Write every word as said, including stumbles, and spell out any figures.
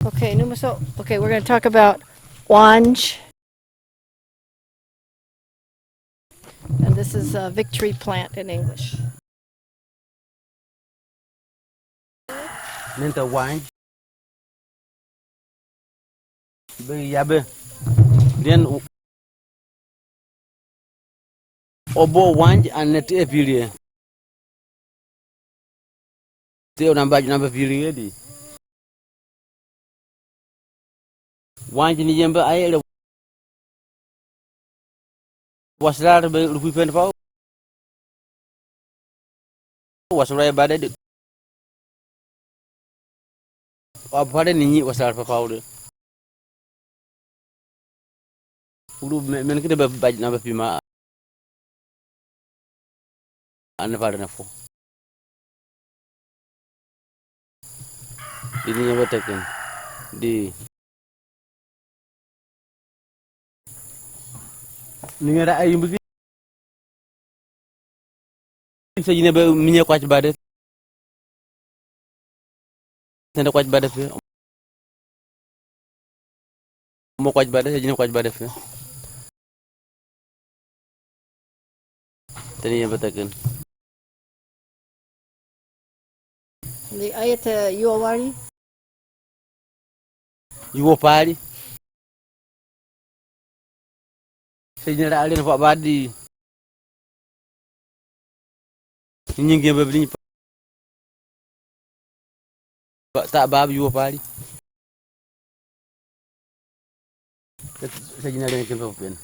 Okay, nu måste, okay, we're going to talk about wanj. And this is a victory plant in English. Nenta wanj. Be yabe. Then obo wanj and net e pirie. Te o namba namba pirie di. Wanj ni yembe ayele. Waslar be lupi pen pau. Waslar bade di. Wa pare ni nyi waslar pa pau de. Ulu me- men kide be baj na be pima. Ane pare na fo. Ini nyebe teken. Di. Ni ngera ayimbi. Sejine be minye kwach bade. Sende kwach bade fe. Mo kwach bade, sejine kwach bade fe. Teni yembe teken. Ni ayete yuo wari. Yuo pari. Sejine ra alin fo badi. Nyingi be bini pa- ta bab yuo pari. Sejine ra ken fo pen.